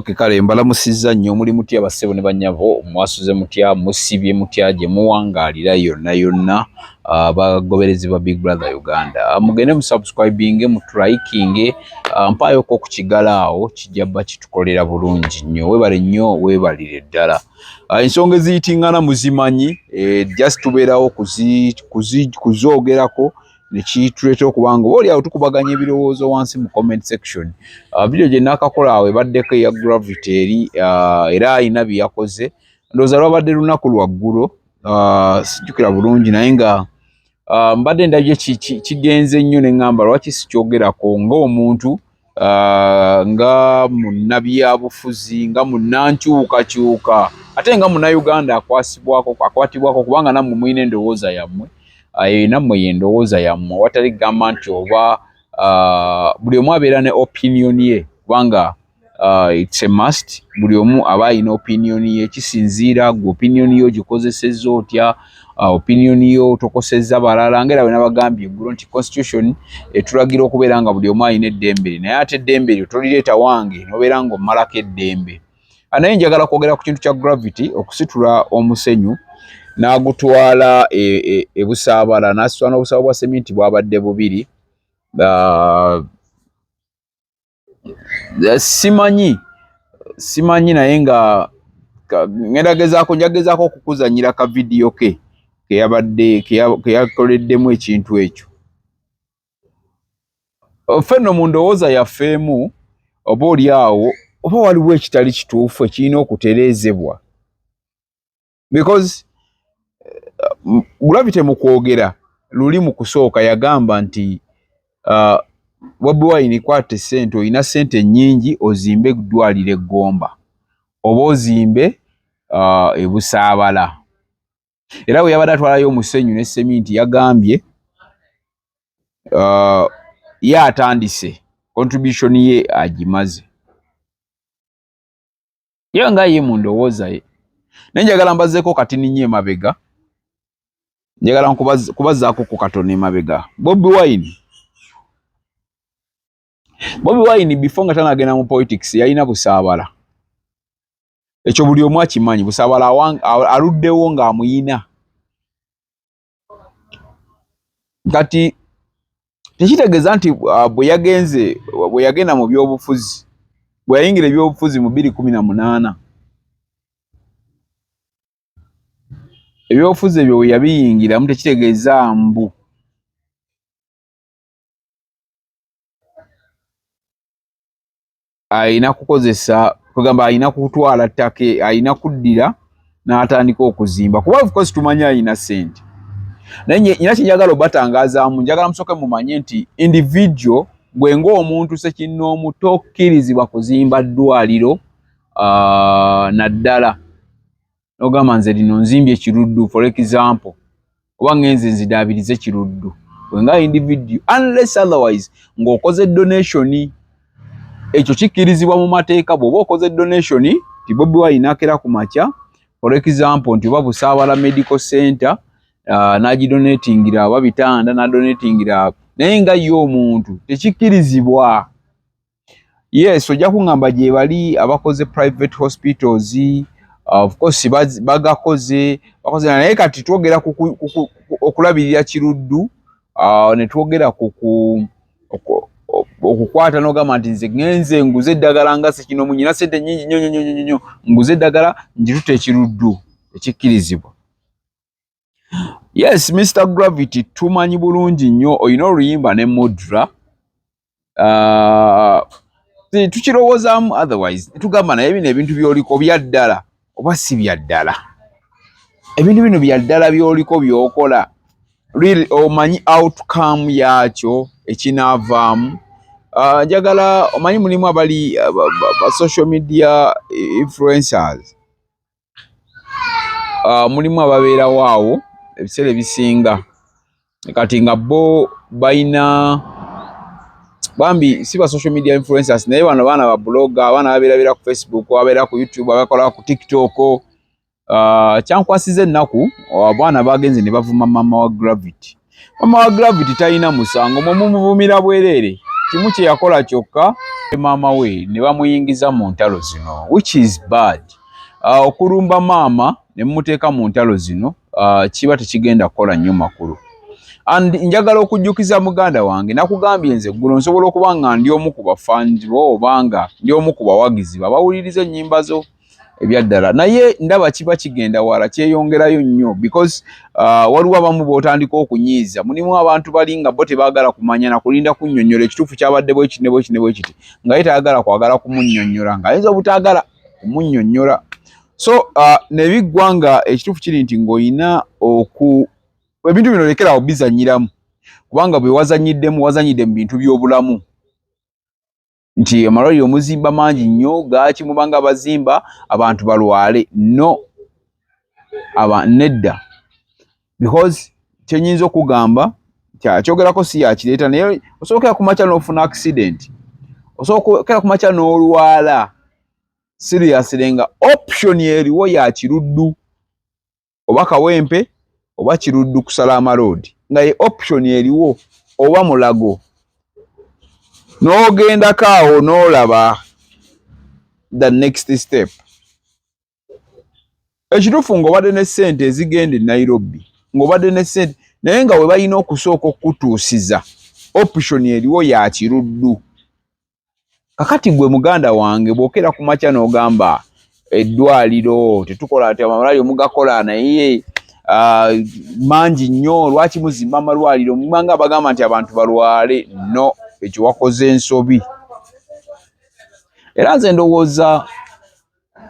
Okay, kale mbalamusizza nnyo. Muli mutya bassebo ne bannyabo? Mwasuze mutya? Musibye mutya gye muwangaalira yonna yonna? Abagoberezi ba Big Brother Uganda, mugende musubscribinge, mutulayikinge, mpaayoko ku kigalo awo, kijja bba kitukolera bulungi nnyo. Weebale nnyo, weebalire ddala. Ensonga eziyitingana muzimanyi, just tubeerawo kuzoogerako nekituleetera okuba nga oba oliawo tukubaganya ebirowoozo wansi mu comment section. Video gye naakakola awo ebaddeko eya Gravity eri, era alina bye yakoze. Ndowooza lwabadde lunaku lwa ggulo, sijjukira bulungi, naye nga mbadde ndabye kigenze nnyo ne ŋŋamba lwaki sikyogerako ng'omuntu, nga munnabyabufuzi, nga munnankyukakyuka, ate nga munnayuganda akwasibwako, akwatibwako, kubanga nammwe mulina endowooza yammwe. Eyo nammwe yendowooza yammwe, watali kugamba nti oba buli omu abeera ne opinion ye, kubanga it's a must, buli omu aba alina opinion ye. Kisinziira gwe opinion yo ogikozesezza otya, opinion yo tokosezza balala. Nga era bwe nabagambye eggulo nti constitution etulagira okubeera nga buli omu alina eddembe lye, naye ate eddembe lyo tolireeta wange n'obeera ng'ommalako eddembe. Naye njagala kwogera ku kintu kya Gravity okusitula omusenyu n'agutwala e Busaabala, n'asitula n'obusawo bwa seminti bwabadde bubiri. Simanyi, naye nga ngenda gezaako, nja gezaako okukuzannyira ka vidiyo ke keyabadde keyakoleddemu ekintu ekyo. Ffe nno mu ndowooza yaffe emu, oba oli awo oba waliwo ekitali kituufu ekirina okutereezebwa, because Gravity mu kwogera luli mu kusooka yagamba nti Bobi Wine, kwata essente, olina ssente nnyingi, ozimbe eddwaliro e Ggomba oba ozimbe e Busaabala. Era bwe yabadde atwalayo omusenyu ne seminti yagambye ye atandise contribution ye agimaze, ye nga ye mu ndowooza ye. Naye njagala mbazeeko katini nnyo emabega, njagala kubazaako ku katono emabega. Bobi Wine before nga tanagenda mu politics yalina Busaabala, ekyo buli omu akimanyi. Busaabala aluddewo ng'amuyina. Kati tekitegeeza nti bwe yagenze, bwe yagenda mu byobufuzi, bwe yayingira ebyobufuzi mu 2018, ebyobufuzi ebyo bwe yabiyingiramu tekitegeeza mbu alina kukozesa, kugamba alina kutwala ttaka, alina kuddira n'atandika okuzimba, kuba of course tumanyi alina ssente. Naye nyina kyenjagala obatangazaamu, njagala musooke mumanye nti individual, gwe ng'omuntu ssekinnoomu, tokkirizibwa kuzimba ddwaliro, naddala n'ogamba nze lino nzimbye Kiruddu, for example, oba ngenze nzidaabirize Kiruddu, gwe nga individual, unless otherwise ng'okoze donation. Ekyo kikkirizibwa mu mateeka. Bw'oba okoze donation ti Bobi Wine akera ku makya, for example, nti oba Busaabala Medical Center n'agidonatingira oba bitanda n'adonatingira, naye nga ye omuntu tekikkirizibwa. Yes, ojja kuŋŋamba gye bali abakoze private hospitals, of course bagakoze, bakoze, naye kati twogera ku okulabirira Kiruddu, ne twogera ku okukwata n'ogamba nti nze ŋŋenze nguze eddagala nga ssekinomu, nyina ssente nnyingi nnyo nnyo nnyo nnyo, nguze eddagala ngitutte Ekiruddu, ekikkirizibwa. Yes, Mr Gravity, tumanyi bulungi nnyo olina oluyimba ne Mudra. Tukirowoozaamu, otherwise tugamba naye bino ebintu by'oliko bya ddala oba si bya ddala? Ebintu bino bya ddala by'oliko by'okola, really omanyi outcome yaakyo ekinaavaamu? Njagala omanyi mulimu abali ba social media influencers, mulimu ababeerawo awo ebiseera ebisinga kati nga bo balina, bambi si ba social media influencers, naye bano baana ba blogger, abaana babeerabeera ku Facebook, ababeera ku YouTube, abakola ku TikTok. Kyankwasiza ennaku, abaana bagenze ne bavuma mama wa Gravity. Mama wa Gravity talina musango, mwe mumuvumira bwereere. Kimu kye yakola kyokka, maama we ne bamuyingiza mu ntalo zino, which is bad. Okulumba maama ne mumuteeka mu ntalo zino kiba tekigenda kukola nnyo makulu. And njagala okujjukiza muganda wange, nakugambye nze eggulo nsobola okuba nga ndi omu ku bafanzi bo obanga ndi omu ku bawagizi babawuliriza ennyimba zo ebyaddala, naye ndaba kiba kigenda wala, kyeyongerayo nnyo, because waliwo abamu b'otandika okunyiiza. Mulimu abantu bali nga bo tebaagala kumanya nakulinda kunnyonnyola ekituufu kyabadde bwekiti ne bwekiti ne bwekiti, nga ye tayagala kwagala kumunnyonnyola, ng'ayinza obutaagala kumunnyonnyola. So nebiggwa nga ekituufu kiri nti ng'olina oku ebintu bino lekerawo bizannyiramu, kubanga bwe wazannyiddemu, wazannyidde mu bintu by'obulamu, nti amalwaliro muzimba mangi nnyo, gaaki mubanga bazimba abantu balwale. No, aba nedda, because kyenyinza okugamba kyakyogerako si yakireeta, naye osookera ku makya n'ofuna accident, osookera ku makya n'olwala seriously, nga option eriwo ya Kiruddu oba Kawempe oba Kiruddu kusala road, nga ye option eriwo, oba Mulago, n'ogendako awo n'olaba the next step. Ekituufu, ng'obadde ne ssente ezigenda e Nairobi, ng'obadde ne ssente, naye nga we balina okusooka okutuusiza, option eriwo ya Kiruddu. Kakati gwe muganda wange, bw'okera ku makya n'ogamba eddwaliro tetukola, ati amalwaliro mugakola naye mangi nnyo, lwaki muzimba amalwaliro mubanga abagamba nti abantu balwale? No, ekyo wakoze ensobi. Era nze ndowooza,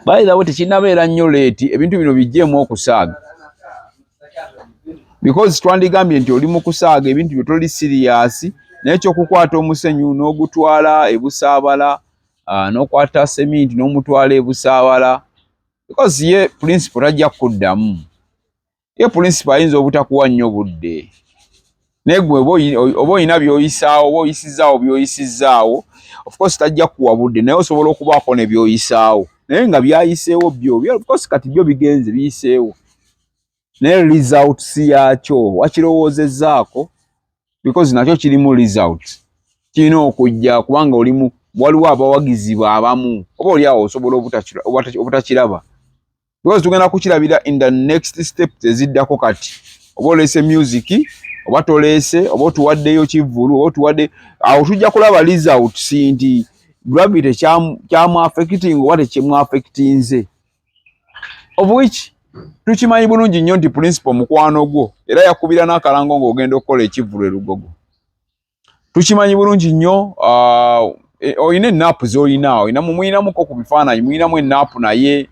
by the way, tekinnabeera nnyo late. Ebintu bino bijjeemu okusaaga, because twandigambye nti oli mu kusaaga ebintu byo, toli serious. Naye ekyokukwata omusenyu n'ogutwala ebusaabala, n'okwata seminti n'omutwala ebusaabala, because ye principal tajja kuddamu. Ye principal ayinza obutakuwa nnyo budde, naye gwe oba olina by'oyisaawo, oba oyisizaawo by'oyisizaawo. Of course tajja kuwa budde, naye osobola okubaako ne by'oyisaawo, naye nga byayiseewo byo, of course kati byo bigenze biyiseewo, naye results yakyo wakirowoozezzaako? Because nakyo kirimu results, kirina okujja, kubanga olimu waliwo abawagizi abamu oba oli awo osobola obutakiraba, because tugenda kukirabira in the next step eziddako. Kati oba oleese music oba toleese, oba otuwaddeyo kivvulu oba otuwadde awo, tujja kulaba results nti Gravity kyamu affecting oba tekimu affectinze, of which tukimanyi bulungi nnyo nti principal mukwano gwo, era yakubira n'akalango ng'ogenda okukola ekivvulu e Lugogo. Tukimanyi bulungi nnyo olina enaapu z'olina, olina muyinamuko ku bifaananyi, muyinamu enaapu, naye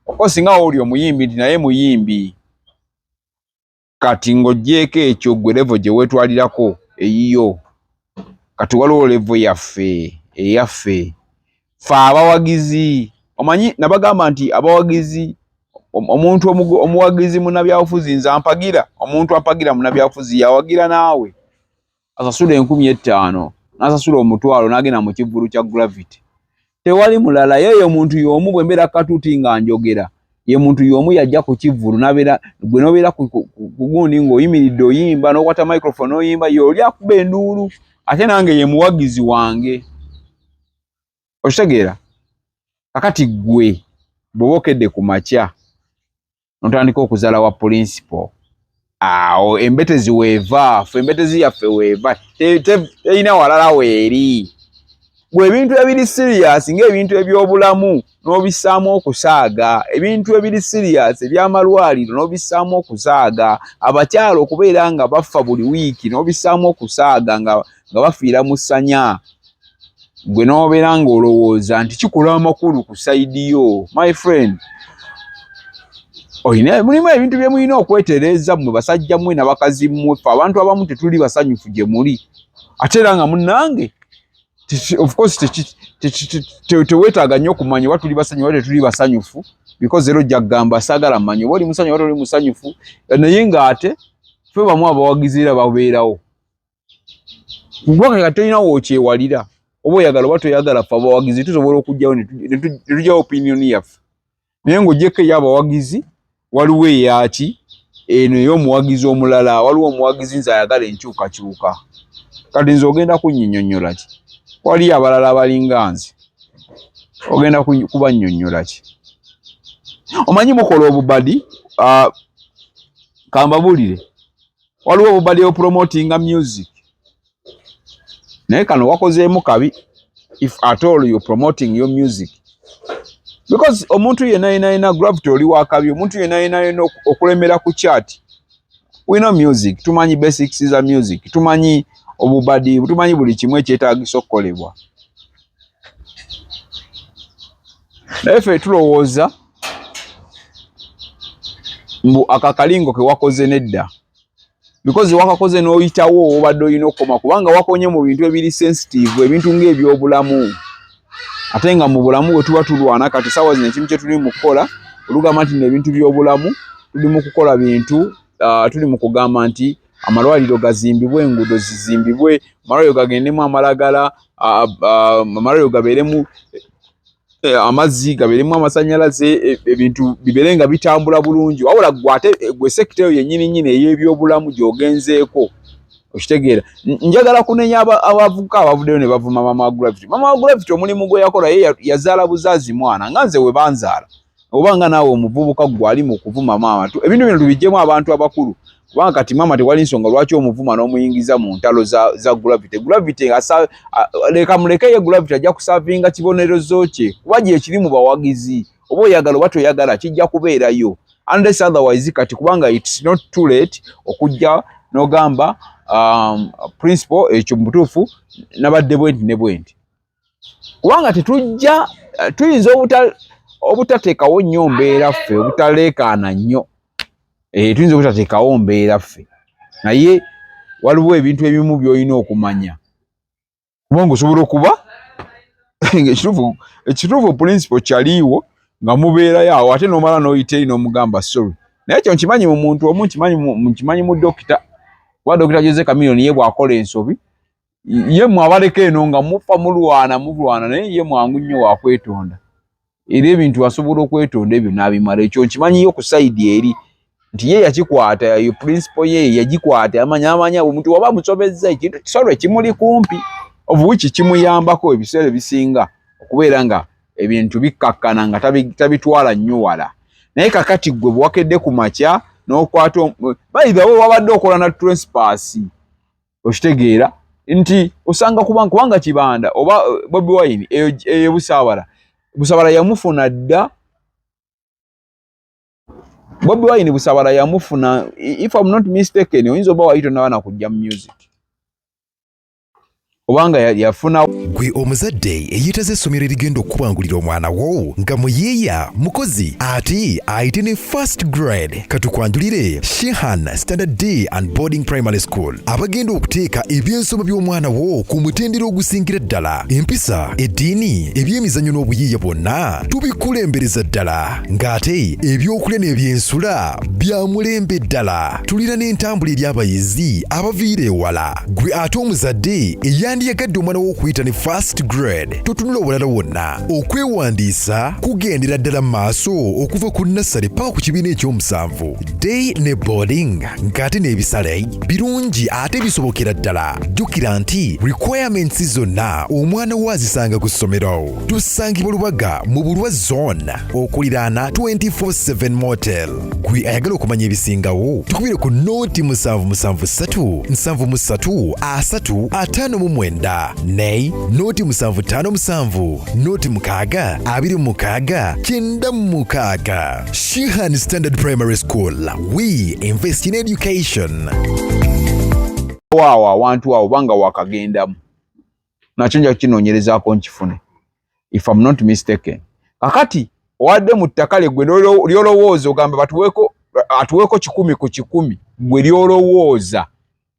oko singa oli omuyimbi nti naye muyimbi. Kati ng'oggyeeko ekyo, gwe level gye weetwalirako eyiyo, kati waliwo level yaffe, eyaffe fe abawagizi. Omanyi nabagamba nti abawagizi, omuntu omuwagizi munnabyabufuzi, nze ampagira, omuntu ampagira munnabyabufuzi yawagira naawe asasula 5000, n'asasula 500, n'agenda mu kivvulu kya Gravity. Tewali mulala, yeeyo omuntu y'omu. Bwe mbeera katuuti nga njogera, ye muntu y'omu yajja ku kivvulu n'abeera gwe n'obeera ku gundi ng'oyimiridde oyimba, n'okwata microphone n'oyimba, y'oli akuba enduulu, ate nange ye muwagizi wange. Okitegeera? Kakati ggwe bw'oba okedde ku makya n'otandika okuzaala wa principal awo, embetezi weeva, ffe embetezi yaffe weeva, terina walala weeri. Gwe ebintu ebiri serious ng'ebintu eby'obulamu n'obissaamu okusaaga, ebintu ebiri serious eby'amalwaliro n'obissaamu okusaaga, abakyala okubeera nga bafa buli wiiki n'obissaamu okusaaga, nga bafiira mu ssanya, gwe n'obeera ng'olowooza nti kikola amakulu ku side yo. My friend, olina mulimu ebintu bye mulina okwetereeza mmwe basajja mmwe nabakazi mmwe. Ffe abantu abamu tetuli basanyufu gye muli, ate era nga munnange, of course teweetaaga nnyo okumanya oba tuli basanyufu oba tetuli basanyufu, because era ojja kugamba saagala mmanyi oba oli musanyufu oba toli musanyufu. Naye ng'ate ffe bamu abawagizi era babeerawo, kubanga kati tolina wookyewalira, oba oyagala oba toyagala, ffe abawagizi tusobola okugjawo ne tugyawo opinion yaffe. Naye ng'oggyeko ey'abawagizi, waliwo eyaki eno ey'omuwagizi omulala. Waliwo omuwagizi nze ayagala enkyukakyuka. Kati nze ogenda kunnyinyonnyola ki? Waliyo abalala abalinga nze, ogenda kubannyonnyola ki? Omanyi mukola obubadi, kambabuulire, waliwo obubadi opromotinga music, naye kano wakozeemu kabi if at all you're promoting your music, because omuntu yenna yenna yenna, Gravity oli wakabi, omuntu yenna yenna yenna okulemera ku chart. We know music, tumanyi basics za music, tumanyi obubadi, tumanyi buli kimu ekyetaagisa okukolebwa, naye ffe tulowooza mbu akakalingo ke wakoze nedda, because wakakoze n'oyitawo obadde olina okukoma, kubanga wakonye mu bintu ebiri sensitive, ebintu ng'ebyobulamu, ate nga mu bulamu bwe tuba tulwana kati saawa zino ekintu kye tuli mu kukola, olugamba nti ebintu by'obulamu tuli mu kukola bintu, tuli mu kugamba nti amalwaliro gazimbibwe, enguudo zizimbibwe, amalwaliro gagendemu amalagala, amalwaliro gabeeremu amazzi, gabeeremu amasannyalaze, ebintu bibeere nga bitambula bulungi. Wabula gwe ate gwe sekita eyo yennyini nnyini ey'ebyobulamu gy'ogenzeeko, okitegeera? Njagala kunenya abavubuka abavuddeyo ne bavuma Mama wa Gravity. Mama wa Gravity omulimu gwe yakola ye yazaala buzaazi mwana, nga nze we banzaala, oba nga naawe omuvubuka gwe ali mu kuvuma maama. Ebintu bino tubiggyemu abantu abakulu, kubanga kati maama tewali nsonga lwaki omuvuma n'omuyingiza mu ntalo za Gravity. Gravity leka muleke ye, Gravity ajja kusavinga kibonerezo kye, kuba gye kiri mu bawagizi, oba oyagala oba toyagala kijja kubeerayo, unless otherwise kati, kubanga it's not too late okujja n'ogamba principal ekyo mu butuufu nabadde bwenti ne bwenti, kubanga tetujja tuyinza obutateekawo nnyo mbeera ffe, obutaleekaana nnyo, tuyinza obutateekawo mbeera ffe, naye waliwo ebintu ebimu by'olina okumanya, kubanga osobola okuba ekituufu principal kyaliiwo nga mubeerayo awo, ate n'omala n'oyita eri n'omugamba sorry. Naye ekyo nkimanyi mu muntu omu, nkimanyi mu dokita, kuba Dokita Jose Chameleone ye bw'akola ensobi, ye mwe abaleka eno nga mufa mulwana mulwana, naye ye mwangu nnyo wakwetonda, era ebintu asobola okwetonda ebyo n'abimala. Ekyo nkimanyiyo ku side eri nti ye yakikwata, eyo principle ye yagikwata, amanya amanya omuntu waba musobezza ekintu kisolo ekimuli kumpi, of which kimuyambako ebiseera ebisinga okubeera nga ebintu bikkakkana nga tabitwala nnyo wala. Naye kakati gwe bwakedde ku makya n'okwata, by the way, wabadde okola na trespass, okitegeera nti osanga kubanga Kibanda oba Bobi Wine eyo Busabala, Busabala yamufuna dda. Bobi Wine Busabala yamufuna, if I'm not mistaken, oyinza oba wali tonaba na kujja mu music, obanga yafuna. Gwe omuzadde eyeetaza essomero erigenda okukubangulira omwana wo nga muyiiya, mukozi, ate ayite ne first grade, katukwanjulire Shihan Standard Day and Boarding Primary School, abagenda okuteeka ebyensoma by'omwana wo ku mutendera ogusingira ddala. Empisa, eddiini, ebyemizannyo n'obuyiiya bwonna tubikulembereza ddala, ng'ate ebyokulya n'ebyensula bya mulembe ddala. Tulina n'entambula eri abayizi abaviira ewala. Gwe ate omuzadde eyandiyagadde omwana wo okuyita ne first grade, totunula obulala wonna. Okwewandiisa kugendera ddala mu maaso okuva ku nursery paka ku kibiina ekyomusanvu, day ne boarding, ng'ate n'ebisale birungi ate bisobokera ddala. Jjukira nti requirements zonna omwana wo azisanga ku ssomero. Tusangibwa Lubaga mu Bulwa Zone, okuliraana 24/7 Motel. Gwe ayagala okumanya ebisingawo, tukubire ku 077 73 30 59 ne 0757 06 26 96. Shihan Standard Primary School, we invest in education. Waawo awantu awo obanga wakagendamu nakyo nja kukinoonyerezaako nkifune, if I'm not mistaken. Kakati owadde mu ttaka lye gwe lyolowooza ogamba batuweeko, atuweeko 100%, gwe lyolowooza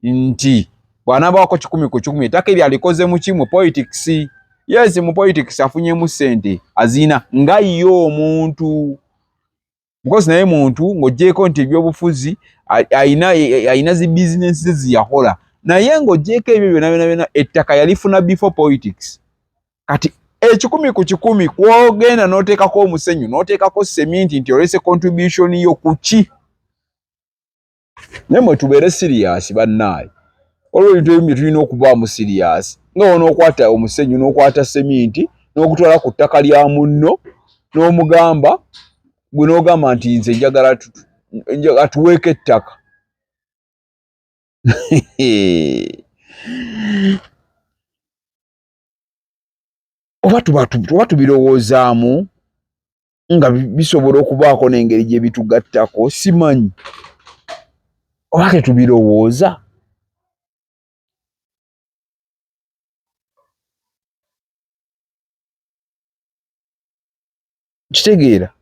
nti bw'anaabawako 100% ettaka eryo alikoze mu ki? Mu politics. Yes, mu politics afunyemu ssente azina nga ye omuntu, because naye muntu, ng'oggyeko nti ebyobufuzi ayina zi bizinensi ze ziyakola, naye ng'oggyeko ebyo byonna byonna byonna, ettaka yalifuna before politics. Kati 100% kwogenda n'oteekako omusenyu n'oteekako seminti nti olese contribution yo ku ki? Naye mwe tubeere serious bannaaye. Waliwo ebintu ebimu bye tulina okubaamu siriyasi, nga wonookwata omusenyu n'okwata seminti n'okutwala ku ttaka lya munno n'omugamba gwe n'ogamba nti nze njagala atuweeko ettaka. Oba tuba tubirowoozaamu nga bisobola okubaako n'engeri gye bitugattako, simanyi oba tetubirowooza. Kitegeera,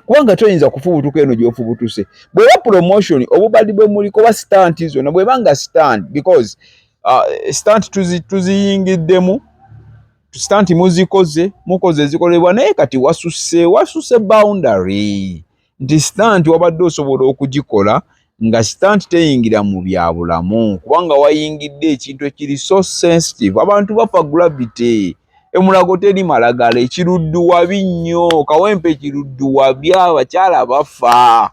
kubanga toyinza kufubutuka eno gy'ofubutuse bweba promotion obubadi bwe muliko oba stunt zonna bweba nga stunt, because stunt tuziyingiddemu, stunt muzikoze, mukoze ezikolebwa, naye kati wasuse boundary nti stunt wabadde osobola okugikola nga stunt teyingira mu bya bulamu, kubanga wayingidde ekintu ekiri so sensitive. Abantu bafa gravity, emulago teri malagala, ekiruddu wabi nnyo, kawempe ekiruddu wabi, abakyala bafa,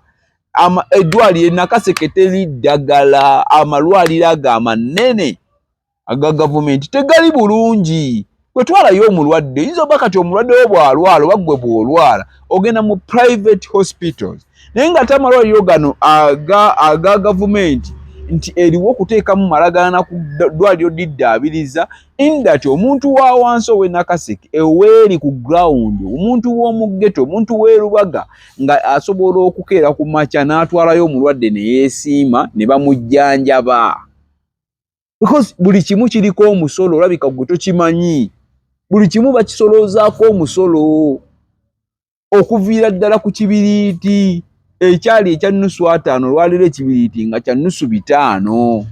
eddwaliro enakaseke teri ddagala, amalwaliro ago amanene aga gavumenti tegali bulungi. Bwe twalayo omulwadde, oyinza oba kati omulwadde wo bw'alwala oba ggwe bw'olwala ogenda mu private hospitals, naye ng'ate amalwaliro gano aga gavumenti nti eriwo okuteekamu malagala na ku ddwaliro diddaabiriza, in that omuntu wa wansi ow'e Nakaseke eweeri ku ground, omuntu w'omu ghetto, omuntu w'e Lubaga nga asobola okukeera ku makya n'atwalayo omulwadde ne yeesiima ne bamujjanjaba, because buli kimu kiriko omusolo. Olabika gwe tokimanyi, buli kimu bakisoloozaako omusolo, okuviira ddala ku kibiriiti ekyali ekya nusu ataano, olwaleero ekibiriiti nga kya nusu bitaano.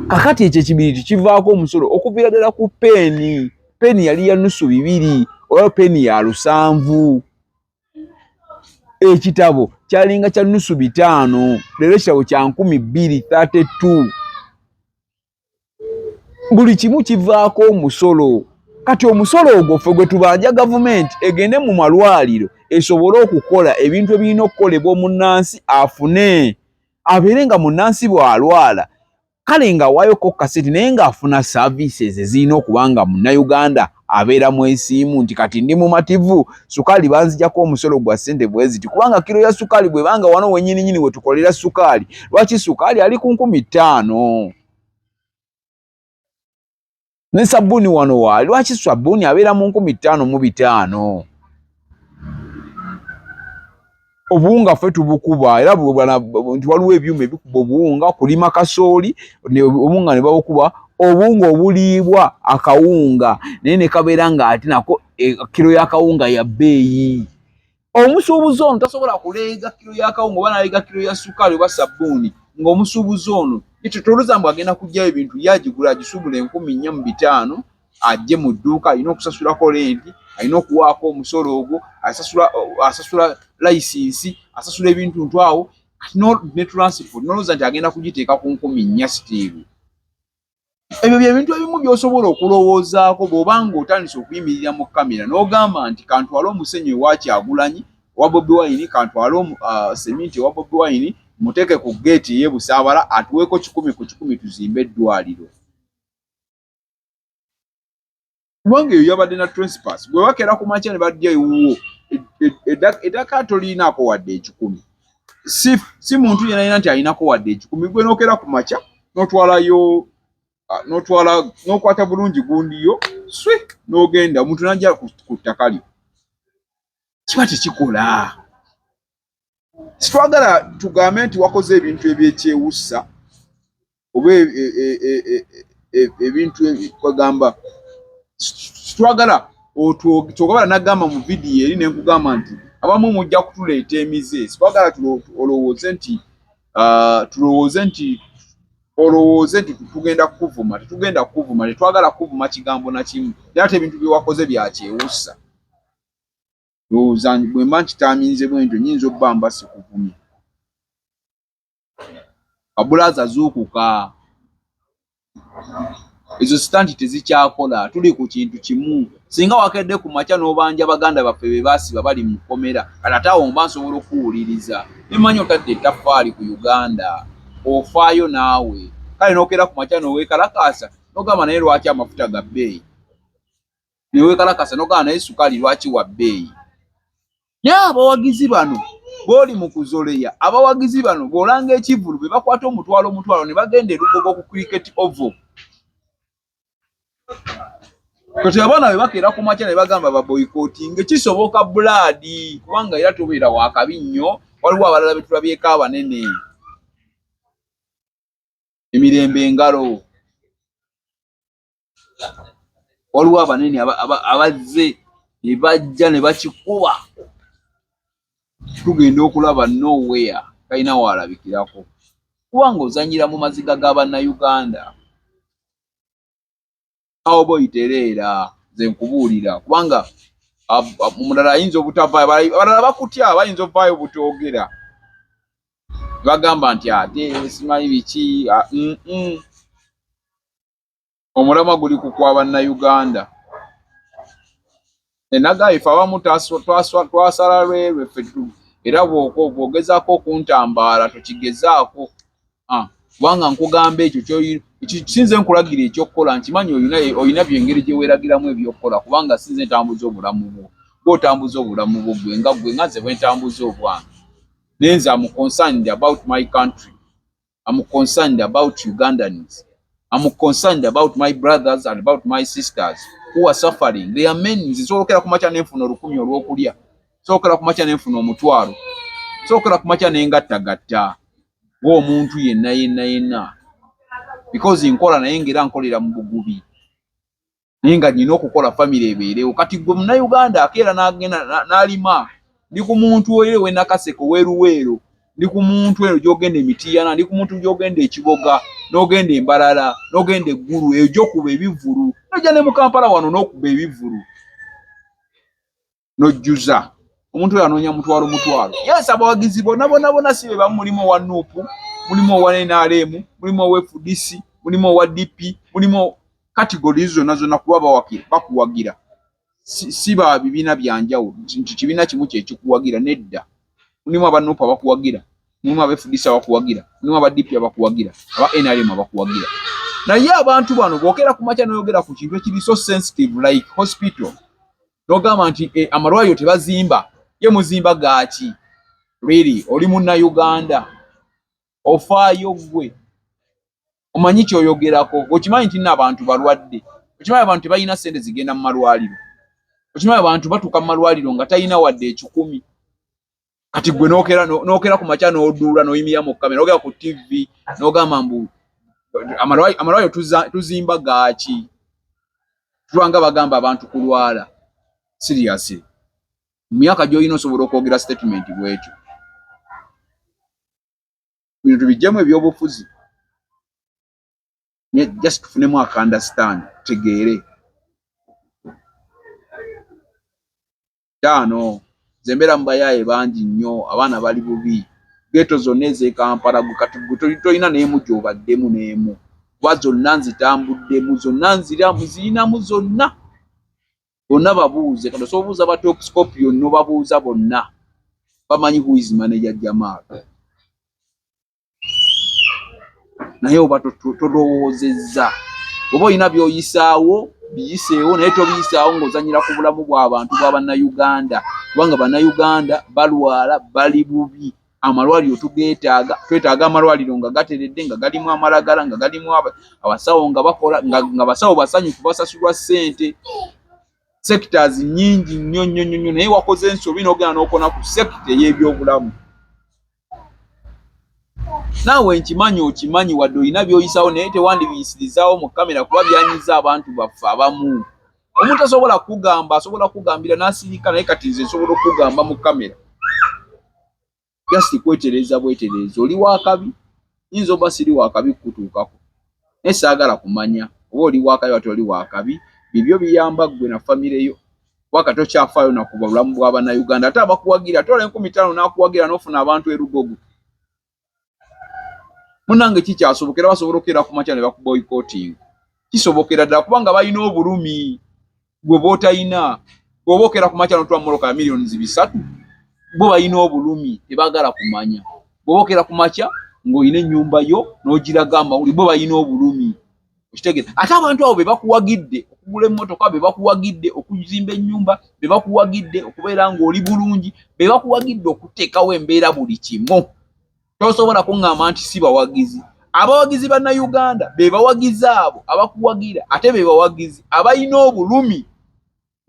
Kakati ekyo ekibiriiti kivaako omusolo, okuviira ddala ku peeni, peeni yali ya nusu bibiri, olwa peeni ya lusanvu. Ekitabo kyalinga kya nusu bitaano, leero ekitabo kya 2032. Buli kimu kivaako omusolo. Kati omusolo ogwo ffe gwe tubanja gavumenti egende mu malwaliro esobole okukola ebintu ebirina okukolebwa, omunnansi afune abeere nga munnansi bw'alwala kale ng'awaayoko kasente, naye ng'afuna services ezirina okuba nga munnayuganda abeera mwesiimu nti kati ndi mumativu, sukaali banzijako omusolo gwa ssente bwe ziti, kubanga kiro ya sukaali bwebanga wano wennyininyini we tukolera sukaali, lwaki sukaali ali ku 5000? Ne sabbuuni wano waali, lwaki sabbuuni abeera mu 5500? Obuwunga ffe tubukuba, era nti waliwo ebyuma ebikuba obuwunga, kulima kasooli, obuwunga ne babukuba, obuwunga obuliibwa akawunga, naye ne kabeera nga ate nako kiro y'akawunga ya bbeeyi. Omusuubuzi ono tasobola kuleega kiro y'akawunga oba n'aleega kiro ya sukaali oba sabbuuni ng'omusuubuzi ono ekyo tolowooza mbu agenda kuggyayo ebintu, ye agigula agisuubula 4500, ajje mu dduuka alina okusasulako renti, alina okuwaako omusolo ogwo, asasula layisinsi, asasula ebintu ntu awo kati ne transport, nolowooza nti agenda kugiteeka ku 4000 sitiiru. Ebyo bye bintu ebimu by'osobola okulowoozaako bw'oba ng'otandise okuyimirira mu kamera n'ogamba nti kantwale omusenyu ewa Kyagulanyi, owa Bobi Wine, kantwale seminti ewa Bobi Wine, muteeke ku geeti ey'e Busaabala atuweeko 100 ku 100 tuzimbe eddwaliro. Kubanga eyo yabadde na trespass, bwe bakeera ku makya ne bajja ewuwo, ettaka toliinaako wadde ekikumi, si muntu yenna yenna nti alinako wadde ekikumi, gwe n'okeera ku makya n'otwalayo, n'otwala n'okwata bulungi gundiyo swi n'ogenda, omuntu n'ajja ku ttaka lyo, kiba tekikola. Sitwagala tugambe nti wakoze ebintu ebyekyewussa oba ebintu kwegamba sitwagala kyogabala nagamba mu vidiyo eri nenkugamba nti abamu mujja kutuleeta emize. Sitwagala olowooze nti tulowooze nti olowooze nti tugenda kukuvuma. Tetugenda kukuvuma, tetwagala kukuvuma kigambo na kimu, naye ate ebintu byewakoze byakyewussa. Ndowooza bwe mba nkitaaminze bwe ntyo nnyinza obba mba sikuvumye. Kabulaaza zuukuka, ezo stunt tezikyakola, tuli ku kintu kimu. Singa wakedde ku makya n'obanja baganda baffe be baasiba bali mu kkomera, kati ate awo mba nsobola okukuwuliriza. Nemmanyi otadde ettaffaali ku Uganda, ofaayo naawe. Kale n'okeera ku makya n'oweekalakaasa n'ogamba naye lwaki amafuta ga bbeeyi, neweekalakaasa n'ogamba naye sukaali lwaki wa bbeeyi. Naye abawagizi bano b'oli mu kuzoleya, abawagizi bano bw'olanga ekivvulu be bakwata omutwalo omutwalo ne bagenda e Lugogo ku Cricket Oval. Kati abaana bwe bakeera ku makya ne bagamba baboyikotinge, kisoboka bulaadi kubanga era tobeera wakabi nnyo, waliwo abalala be tulabyeko abanene. Emirembe engalo. Waliwo abanene abazze ne bajja ne bakikuba, tugenda okulaba nowhere talina waalabikirako kubanga ozannyira mu maziga ga Bannayuganda. Cowboy tereera, nze nkubuulira kubanga omulala ayinza obutavaayo, abalala bakutya bayinza ovaayo obutoogera bagamba nti ate simanyi biki. Omulamwa guli ku kwa Bannayuganda. Enagaye ffe abamu twasala lwerwe ffe, era bw'ogezaako okuntambaala tokigezaako, kubanga nkugamba ekyo sinze nkulagira ekyokukola, nkimanyi olina byengeri gye weeragiramu ebyokukola, kubanga sinze ntambuza obulamu bwo, gw'otambuza obulamu bwo gwe nga gwe nga nze bwe ntambuza obwange. Naye nze am concerned about my country, am concerned about Ugandans, am concerned about my brothers and about my sisters who are suffering. They are many. Nze nsobola ku makya nenfuna 1000 olw'okulya, nsobola ku makya nenfuna 500, nsobola ku makya nengattagatta ng'omuntu yenna yenna yenna, because nkola naye ng'era nkolera mu bugubi, naye nga nina okukola famire ebeerewo. Kati gwe Munnayuganda akeera n'agenda n'alima, ndi ku muntu ere w'e Nakaseke ow'e Luweero, ndi ku muntu eno gy'ogenda e Mityana, ndi ku muntu gy'ogenda e Kiboga, n'ogenda e Mbarara, n'ogenda e Ggulu eyo gy'okuba ebivvulu, n'ojja ne mu Kampala wano n'okuba ebivvulu n'ojjuza. Omuntu oyo anoonya mutwalo mutwalo. Yes, abawagizi bonna bonna bonna si be bamu. Mulimu owa NUP, mulimu owa NRM, mulimu owa FDC, mulimu owa DP, mulimu categories zonna zonna, kuba bakuwagira si ba bibiina bya njawulo nti kibiina kimu kye kikuwagira, nedda. Mulimu aba NUP abakuwagira, mulimu aba FDC abakuwagira, mulimu aba DP abakuwagira, aba NRM abakuwagira. Naye abantu bano bw'okeera ku makya n'oyogera ku kintu ekiri so sensitive like hospital, n'ogamba nti amalwaliro tebazimba, ye muzimba gaaki? Really, oli Munnayuganda, ofaayo ggwe, omanyi ky'oyogerako? Okimanyi nti nno abantu balwadde? Okimanyi abantu tebalina ssente zigenda mu malwaliro? Okimanyi abantu batuuka mu malwaliro nga talina wadde 100? Kati gwe n'okeera ku makya n'oduula n'oyimirira mu kamera n'ogera ku TV n'ogamba mbu amalwaliro tuzimba gaaki? Tulwanga bagamba abantu kulwala. Seriously, mu myaka gy'olina osobola okwogera statement bw'etyo? Bino tubiggyemu ebyobufuzi, just tufunemu aka understand, tutegeere. Taano nze mbeera mu bayaaye bangi nnyo, abaana bali bubi, ghetto zonna ez'e Kampala. Gwe kati gwe tolina n'emu gy'obaddemu n'emu, kuba zonna nzitambuddemu zonna, nziramu zirinamu zonna bonna babuuze. Kati osobola obuuza ba Top Scorpion, n'obabuuza bonna bamanyi who is manager Jamal. Naye oba tolowoozezza oba olina by'oyisaawo, biyiseewo, naye tobiyisaawo ng'ozannyira ku bulamu bw'abantu bwa Bannayuganda, kubanga Bannayuganda balwala, bali bubi. Amalwaliro tugeetaaga, twetaaga amalwaliro nga gateredde, nga galimu amalagala, nga galimu abasawo nga bakola, nga basawo basanyufu, basasulwa ssente. Sectors nnyingi nnyo nnyo nnyo, naye wakoze ensobi n'ogenda n'okona ku sector ey'ebyobulamu. Naawe nkimanyi, okimanyi wadde olina by'oyisawo, naye tewandibiyisirizaawo mu kamera, kuba byanyiza abantu baffe abamu. Omuntu asobola kugamba, asobola kugambira n'asirika, naye kati nze nsobola okugamba mu kamera just kwetereza bwetereza. Oli wakabi, yinza oba siri wakabi kukutuukako, naye saagala kumanya oba oli wakabi ate oli wakabi. Bibyo biyamba ggwe na famire yo, waka tokyafaayo nakuba bulamu bwa Bannayuganda. Ate abakuwagira, tola 5000 n'akuwagira n'ofuna abantu erugogo. Munnange, kikyasobokera, basobola okukeera ku makya ne bakuboycotting. Kisobokera ddala, kubanga balina obulumi gwe bw'otalina. Bw'oba okeera ku makya n'otwala mmotoka ya miliyoni 300, bo balina obulumi, tebaagala kumanya. Bw'oba okeera ku makya ng'olina ennyumba yo n'ogiraga amawulire, bo balina obulumi, okitegeera. Ate abantu abo be bakuwagidde okugula emmotoka, be bakuwagidde okuzimba ennyumba, be bakuwagidde okubeera ng'oli bulungi, be bakuwagidde okuteekawo embeera buli kimu. Tosobola kuŋŋamba nti si bawagizi. Abawagizi Bannayuganda be bawagizi abo abakuwagira, ate be bawagizi abalina obulumi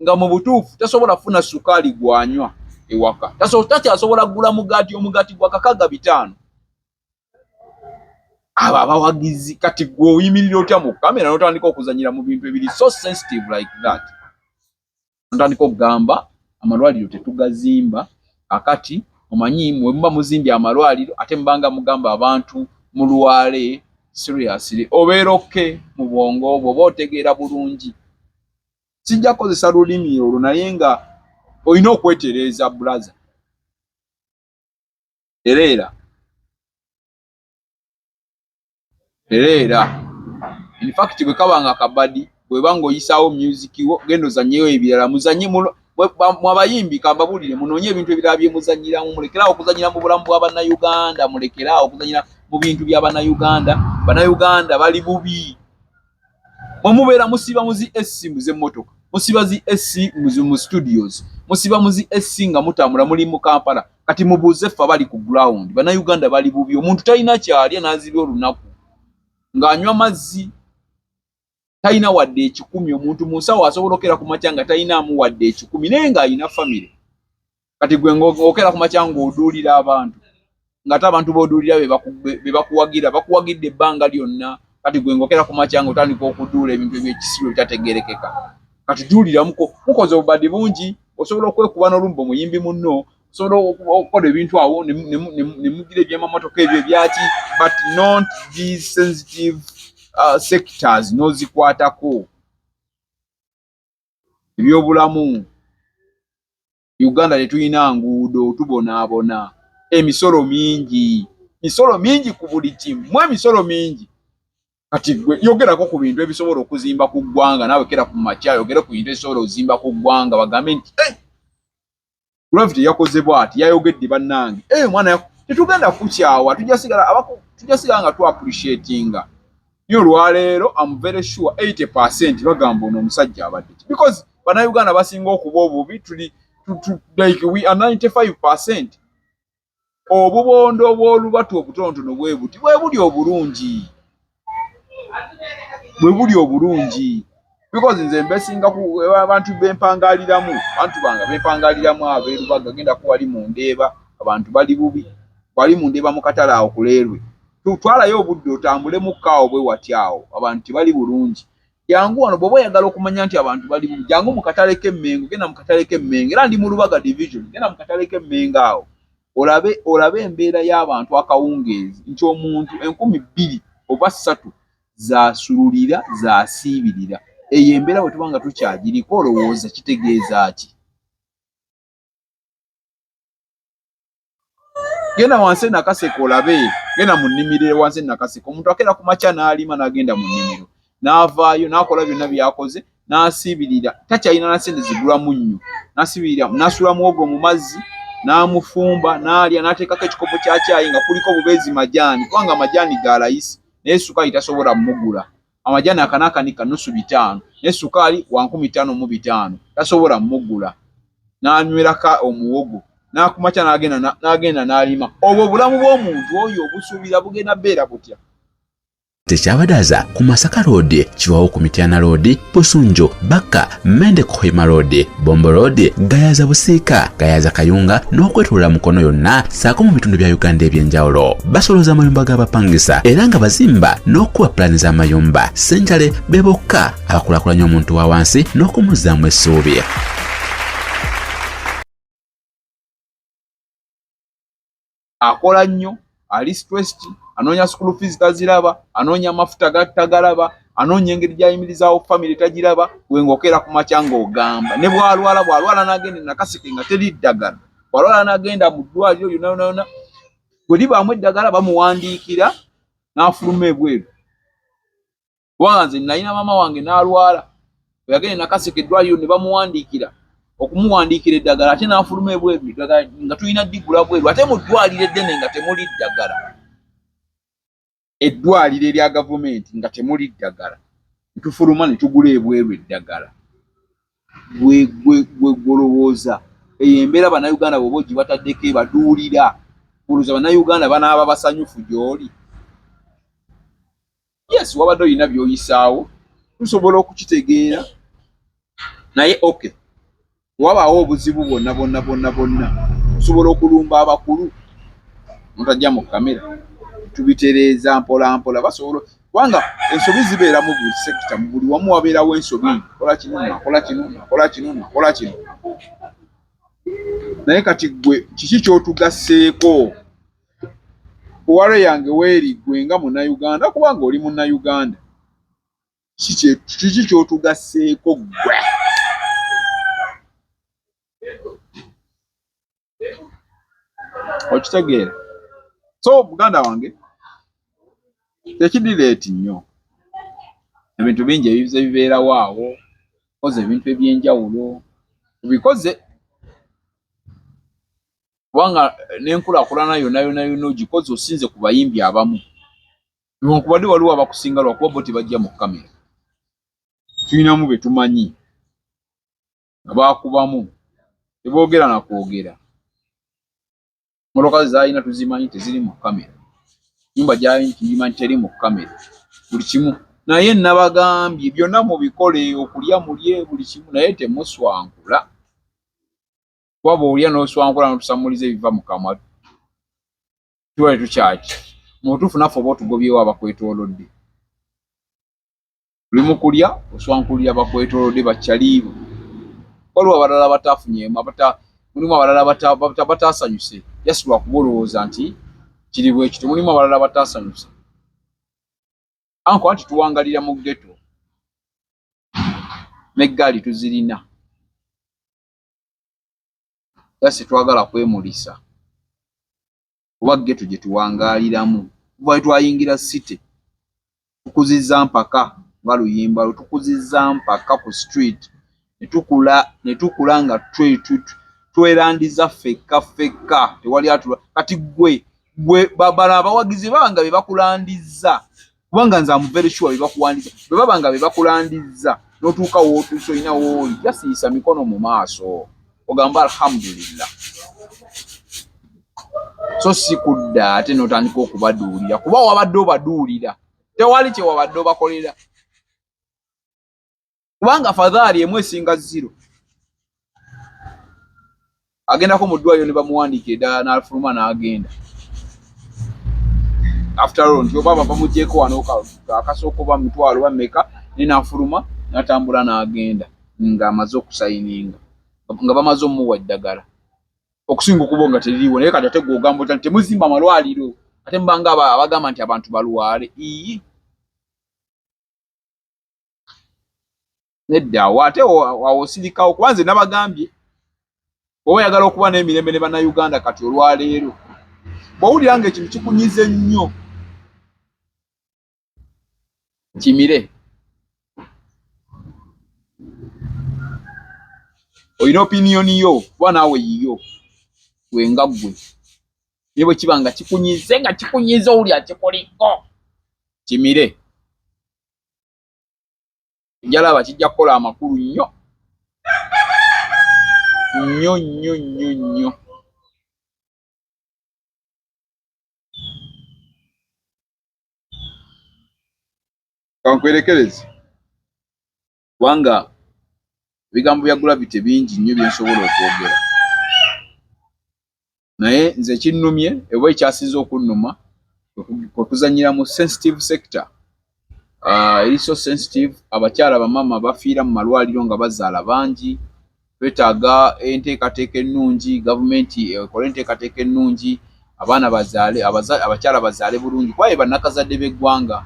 nga mu butuufu tasobola kufuna sukaali gwanywa ewaka, takyasobola kugula mugaati, omugaati gwa kakaga bitaano. Abo abawagizi kati gwe oyimirira otya mu kamera n'otandika okuzanyira mu bintu ebiri so sensitive like that? Otandika okugamba amalwaliro tetugazimba. Kakati omanyi mwe muba muzimbye amalwaliro, ate mubanga mugamba abantu mulwale. Seriously, obeera okke mu bwongo bwo, oba otegeera bulungi? Sijja kukozesa lulimi olwo, naye nga olina okwetereeza brother. Era era in fact bwe kaba nga kabadi, bweba ng'oyisaawo music wo, genda ozannyeyo ebirala, muzanye mwabayimbi. Kambabuulire, munoonye ebintu ebirala bye muzannyiramu. Mulekeraawo okuzannyira mu bulamu bwa Bannayuganda, mulekeraawo okuzannyira mu bintu bya Bannayuganda. Bannayuganda bali bubi. Mwe mubeera musiba mu zi AC mu z'emmotoka, musiba zi AC mu studios, musiba mu zi AC nga mutambula muli mu Kampala. Kati mubuuze ffe abali ku ground, Bannayuganda bali bubi. Omuntu talina kyalya n'azibya olunaku ng'anywa mazzi, talina wadde 100. Omuntu mu nsawo asobola okera ku makya nga talinaamu wadde 100, naye ng'alina famire. Kati gwe ng'okera ku makya ng'oduulira abantu, ng'ate abantu b'oduulira be bakuwagira, bakuwagidde ebbanga lyonna. Kati gwe ng'okera ku makya ng'otandika okuduula ebintu eby'ekisiru ebitategeerekeka. Kati duuliramuko, mukoze obubadi bungi. Osobola okwekuba n'olumba omuyimbi munno, osobola okukola ebintu awo ne mugira ebyamamotoka ebyo ebyaki, but not these sensitive sectors n'ozikwatako. Ebyobulamu, Uganda tetulina nguudo, tubonaabona. Emisolo mingi, misolo mingi ku buli kimu, emisolo mingi. Kati gwe yogerako ku bintu ebisobola okuzimba ku ggwanga. Naawe kera ku makya yogere ku bintu ebisobola okuzimba ku ggwanga, bagambe nti hey, Gravity yakoze bw'ati, yayogedde bannange. Hey, mwana, tetugenda kukyawa, tujja sigala nga tu appreciatinga. Naye olwaleero am very sure 80% bagamba ono omusajja abadde ki, because Bannayuganda basinga okuba obubi. Tuli like we are 95%. Obubondo bw'olubatu obutonotono bwe buti bwe buli obulungi, bwe buli obulungi, because nze mbesinga ku abantu bempangaliramu, abantu bange bempangaliramu ab'erubaga. Genda ku wali mu Ndeeba, abantu bali bubi. Wali mu Ndeeba mu katale awo kuleerwe, twalayo obudde otambule mukka awo bwe wati awo, abantu tebali bulungi. Jangu wano bw'oba oyagala okumanya nti abantu bali bubi, jangu mu katale k'Emmengo. Genda mu katale k'Emmengo, era ndi mu Lubaga division. Genda mu katale k'Emmengo awo olabe, olabe embeera y'abantu akawungeezi, nti omuntu 2000 oba 3000 zasululira, zasiibirira. Eyo embeera bwe tuba nga tukyagiriko, olowooza kitegeeza ki? Genda wansi e Nakaseke olabe, genda mu nnimiro wansi e Nakaseke. Omuntu akeera ku makya n'alima, n'agenda mu nnimiro, n'avaayo, n'akola byonna by'akoze, n'asiibirira, takyalina na ssente zigula munnyo, n'asiibirira, n'asula muwogo mu mazzi, n'amufumba, n'alya, n'ateekako ekikopo kya caayi nga kuliko bubeezi majaani, kubanga amajaani ga layisi, naye sukaali tasobola mugula. Amajaani akanaakanika nusu bitaano, naye sukaali wa 5500, tasobola mugula. N'anywerako omuwogo, n'akumakya n'agenda n'alima. Obwo obulamu bw'omuntu oyo obusuubira bugenda beera butya? Tekyabadaza ku Masaka Road, Kiwawo ku Mityana Road, Busunju, Bakka, Mende Kohima Road, Bombo Road, Gayaza Busiika, Gayaza Kayunga n'okwetoloola Mukono yonna ssaako mu bitundu bya Uganda eby'enjawulo. Basolooza amayumba g'abapangisa era nga bazimba n'okukuba pulaani z'amayumba. Ssenjale be bokka abakulaakulanya omuntu wa wansi n'okumuzzaamu essuubi. Akola nnyo, ali stressed, anoonya school fees taziraba, anoonya amafuta tagalaba, anoonya engeri gy'ayimirizaawo family tagiraba. Gwe ng'okeera ku makya ng'ogamba ne bw'alwala, bw'alwala n'agenda Nakaseke nga teri ddagala, bw'alwala n'agenda mu ddwaliro lyonna yonna yonna, bwe libaamu eddagala bamuwandiikira n'afuluma ebweru. Kubanga nze nalina maama wange n'alwala, bwe yagenda Nakaseke eddwaliro ne bamuwandiikira, okumuwandiikira eddagala ate n'afuluma ebweru, eddagala nga tulina ddigula bweru, ate mu ddwaliro eddene nga temuli ddagala. Eddwaliro erya gavumenti nga temuli ddagala, ne tufuluma ne tugula ebweru eddagala. Gwe gwe gwe gwolowooza eyo embeera Bannayuganda bw'oba ogibataddeko ebaduulira, olowooza Bannayuganda banaaba basanyufu gy'oli? Yes, wabadde olina by'oyisaawo, tusobola okukitegeera, naye okay, wabaawo obuzibu bwonna bwonna bwonna bwonna, osobola okulumba abakulu notajja mu kamera, tubitereeza mpola mpola. Basobola kubanga ensobi zibeera mu buli sekita, mu buli wamu wabeerawo ensobi, nakola kino, nakola kino, nakola kino, nakola kino. Naye kati gwe kiki ky'otugasseeko? Kuwale yange weeri gwe nga Munnayuganda, kubanga oli Munnayuganda, kiki ky'otugasseeko ggwe? Okitegeera? So muganda wange, tekidireeti nnyo, ebintu bingi ebize bibeerawo awo. Koze ebintu eby'enjawulo, tubikoze kubanga n'enkulaakulana yonna yonna yonna ogikoze, osinze ku bayimbi abamu, newankubadde waliwo abakusinga, lwakuba bo tebajja mu kamera. Tulinamu be tumanyi nga bakubamu, teboogera na kwogera. Mmotoka ze zaalina tuzimanyi, teziri mu kamera. Nyumba gyalina tugimanyi, teri mu kamera. Buli kimu naye nabagambye byonna mubikole, okulya mulye buli kimu, naye temuswankula, kuba bw'olya n'oswankula n'otusamuliza ebiva mu kamwa, tuba tetukyaki mu butuufu. Naffe oba otugobyewo abakwetoolodde. Oli mu kulya oswankulira bakwetoolodde, bakyaliibo. Waliwo abalala bataafunyeemu, mulimu abalala bataasanyuse, just lwakuba olowooza nti kiri bwe kityo. Mulimu abalala bataasanyuse anko anti tuwangalira mu ghetto, n'eggaali tuzirina, just twagala kwemulisa kuba ghetto gye tuwangaaliramu. Kuva lwe twayingira city tukuzizza mpaka nga luyimba lwe tukuzizza mpaka ku street, ne tukula ne tukula nga twerandiza ffekka ffekka, tewali atula. Kati gwe gwe bano abawagizi baba nga be bakulandizza, kubanga nze am very sure be bakuwandiza, bwe baba nga be bakulandizza n'otuuka w'otuuse, olina w'oli, jasiisa mikono mu maaso ogamba alhamdulillah, so si kudda ate n'otandika okubaduulira, kuba wabadde obaduulira, tewali kye wabadde obakolera, kubanga fadhaali emu esinga zero. Agendako mu ddwaliro ne bamuwandiika eddala n'afuluma n'agenda. After all nti oba bamugyeko wano akasooka oba mitwalo oba meka, naye n'afuluma n'atambula n'agenda ng'amaze okusayininga, nga bamaze omuwa eddagala, okusinga okuba nga teririiwo. Naye kati ate gwe ogamba otya nti temuzimba malwaliro, ate mubanga abagamba nti abantu balwale? Iyi, nedda, awo ate awo osirikawo, kuba nze nabagambye, oba oyagala okuba n'emirembe ne Bannayuganda kati olwaleero, bw'owulira nga ekintu kikunyize nnyo, kimire. Olina opiniyoni yo, kuba naawe yiyo gwe nga ggwe, naye bwe kiba nga kikunyize, nga kikunyize, owulira kikuliko, kimire. Njalaba kijja kukola amakulu nnyo nnyo nnyo nnyo nnyo. Kankwerekereze, kubanga ebigambo bya Gravity bingi nnyo byensobola okwogera, naye nze ekinnumye oba ekyasinze okunnuma kwe kuzannyira mu sensitive sector, eri so sensitive. Abakyala, bamama bafiira mu malwaliro nga bazaala bangi. Twetaaga enteekateeka ennungi, gavumenti ekole enteekateeka ennungi, abaana bazaale, abakyala bazaale bulungi, kuba be bannakazadde b'eggwanga,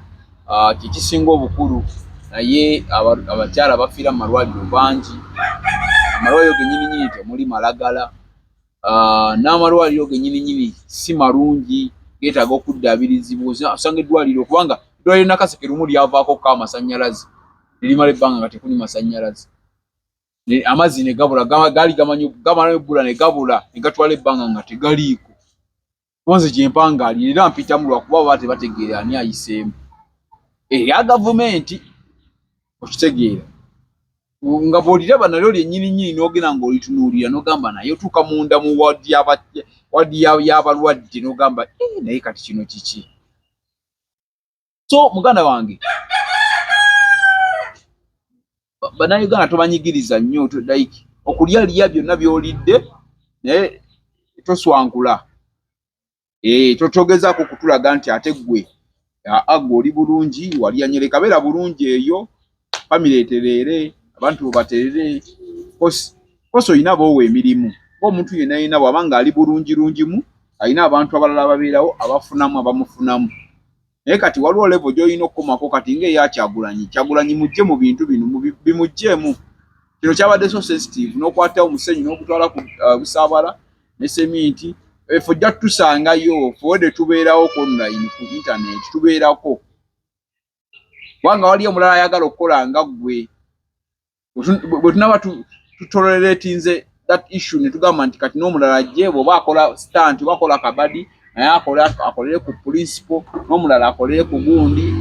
kyekisinga obukulu. Naye abakyala bafiira mu malwaliro bangi, amalwaliro gennyini nnyini temuli malagala, n'amalwaliro gennyini nnyini si malungi, geetaaga okuddaabirizibwa. Osanga eddwaliro, kubanga eddwaliro Nakaseke lumu lyavaako ko amasannyalaze ne limala ebbanga nga tekuli masannyalaze, amazzi ne gabula, gaali gamanyi gamala ebbula ne gabula, ne gatwala ebbanga nga tegaliiko. Nze gyempangalira era mpitamu lwakuba baba tebategeera ani ayiseemu erya gavumenti. Okitegeera nga bw'oliraba nalyo lyennyini nnyini, n'ogenda ng'olitunuulira n'ogamba, naye otuuka munda mu wadi y'abalwadde n'ogamba, eh, naye kati kino kiki? So muganda wange, Bannayuganda tobanyigiriza nnyo, like okulya lya byonna by'olidde, naye toswankula. Eh, togezaako kutulaga nti ate ggwe aa ggwe oli bulungi, walya nnyo. Leka beera bulungi eyo, famire etereere, abantu bo baterere. Kosi olina boowa emirimu ng'omuntu yenna yenna, bw'aba ng'ali bulungi lungimu, alina abantu abalala ababeerawo abafunamu, abamufunamu. Naye kati waliwo level gy'olina okukomako. Kati ng'eya Kyagulanyi, Kyagulanyi mujje mu bintu bino, bimugjeemu. Kino kyabadde so sensitive, n'okwata omusenyu n'ogutwala ku Busaabala ne seminti. Efo ojja tutusangayo fowedde, tubeerawo ku online, ku internet tubeerako, kubanga waliyo omulala ayagala okukola nga ggwe. Bwe tunaba tutoleratinze that issue ne tugamba nti kati n'omulala ajje, bw'oba akola stunt oba akola kabadi, naye akolere ku principle, n'omulala akolere ku gundi,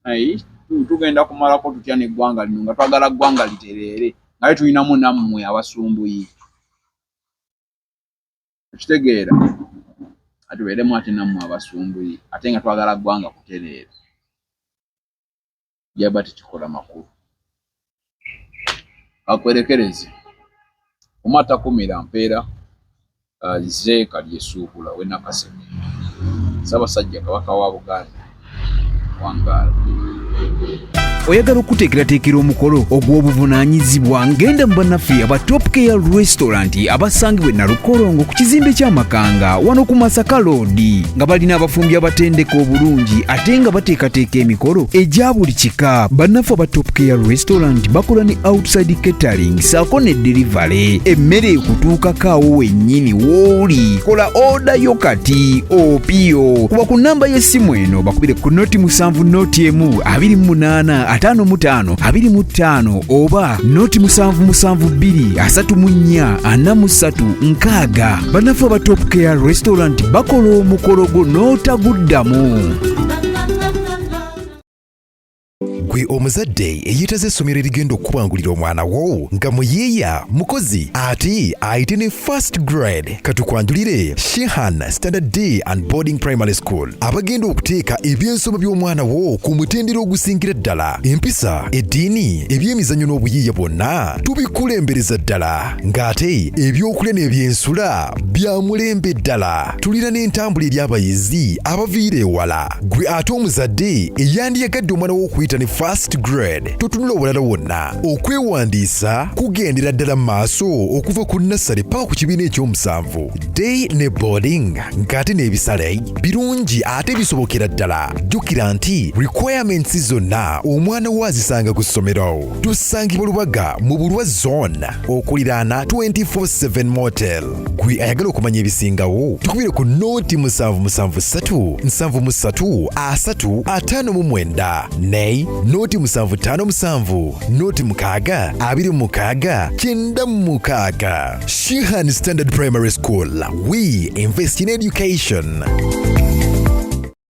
ayi tugenda kumalako tutya n'eggwanga lino nga twagala ggwanga litereere, nga tulinamu nammwe abasumbuyi? Okitegeera, atubeeremu ate nammwe abasumbuyi, ate nga twagala ggwanga kutereera, byaba tekikola makulu. Akwerekereze omata kumira mpeera. Nze Kalyesuubula w'e Nakaseke. Ssaabasajja Kabaka wa Buganda wangaala. Oyagala okuteekerateekera omukolo ogw'obuvunaanyizibwa? Ngenda mu bannaffe aba Top Care Restaurant abasangibwa e Nalukolongo ku kizimbe ky'Amakanga wano ku Masaka Road, nga balina abafumbi abatendeka obulungi ate nga bateekateeka emikolo egya buli kika. Bannaffe aba Top Care Restaurant bakola ne outside catering saako ne delivery, emmere ekutuukako awo wennyini w'oli. Kola order yo kati opiyo kuba ku namba y'essimu eno, bakubire ku 0 7 0 1 28 55 25 oba 0 7 7 2 34 43 60. Bannaffe aba Top Care Restaurant bakola omukolo gwo n'otaguddamu. Gwe omuzadde eyeetaza essomero erigenda okukubangulira omwana wo nga muyiiya, mukozi, ate ayite ne first grade, katukwanjulire Shihan Standard Day and Boarding Primary School, abagenda okuteeka ebyensoma by'omwana wo ku mutendera ogusingira ddala. Empisa, eddiini, ebyemizannyo n'obuyiiya bwonna tubikulembereza ddala, ng'ate ebyokulya n'ebyensula bya mulembe ddala. Tulina n'entambula eri abayizi abaviira ewala. Gwe ate omuzadde eyandiyagadde omwana wo okuyita ne first grade, totunula obulala wonna. Okwewandiisa kugendera ddala mu maaso okuva ku nursery paka ku kibiina ekyomusanvu, day ne boarding, ng'ate n'ebisale birungi ate bisobokera ddala. Jjukira nti requirements zonna omwana wo azisanga ku ssomero. Tusangibwa Lubaga mu Bulwa Zone, okuliraana 24/7 Motel. Gwe ayagala okumanya ebisingawo, tukubire ku 0 7 7 3 73 3 59 ne 0 7 5 7 0 6 26 96. Shihan Standard Primary School, we invest in education.